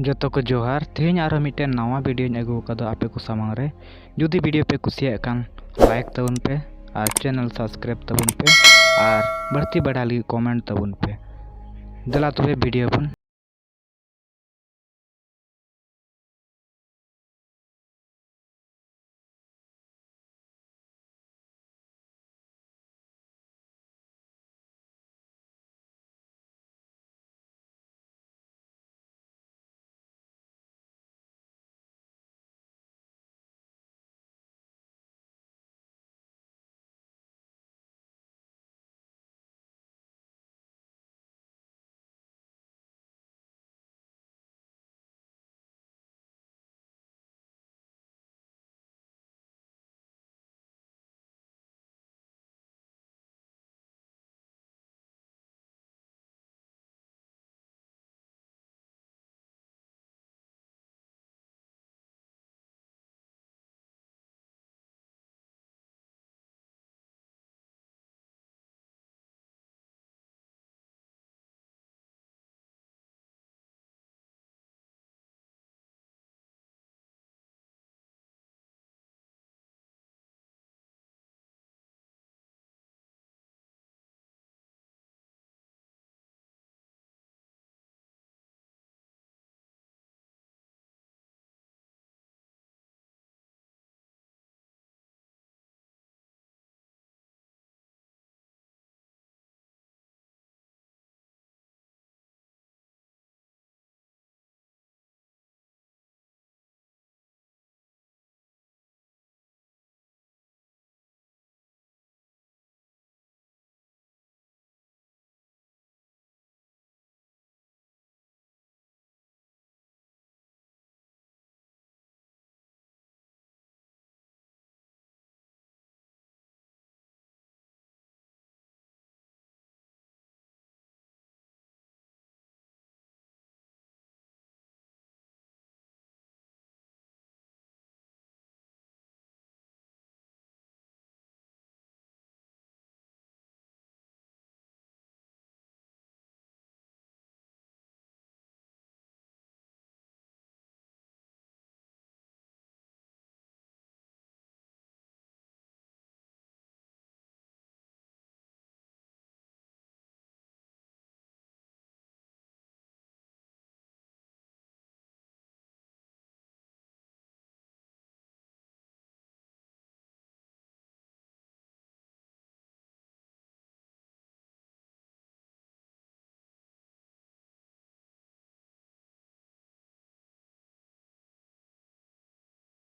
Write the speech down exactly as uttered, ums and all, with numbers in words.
ᱡᱚᱛᱚ ᱠᱚ ᱡᱚᱦᱟᱨ᱾ ᱛᱮᱦᱮᱧ ᱟᱨᱦᱚᱸ ᱢᱤᱫᱴᱮᱱ ᱱᱟᱣᱟ videoᱧ ᱟᱹᱜᱩ ᱟᱠᱟᱫᱟ ᱟᱯᱮ ᱠᱚ ᱥᱟᱢᱟᱝ ᱨᱮ᱾ ᱡᱩᱫᱤ video ᱯᱮ ᱠᱩᱥᱤᱭᱟᱜ ᱠᱷᱟᱱ like ᱛᱟᱵᱚᱱ ᱯᱮ ᱟᱨ channel subscribe ᱛᱟᱵᱚᱱ ᱯᱮ ᱟᱨ ᱵᱟᱹᱲᱛᱤ ᱵᱟᱰᱟᱭ ᱞᱟᱹᱜᱤᱫ comment ᱛᱟᱵᱚᱱ ᱯᱮ᱾ ᱫᱮᱞᱟ ᱛᱚᱵᱮ video ᱵᱚᱱ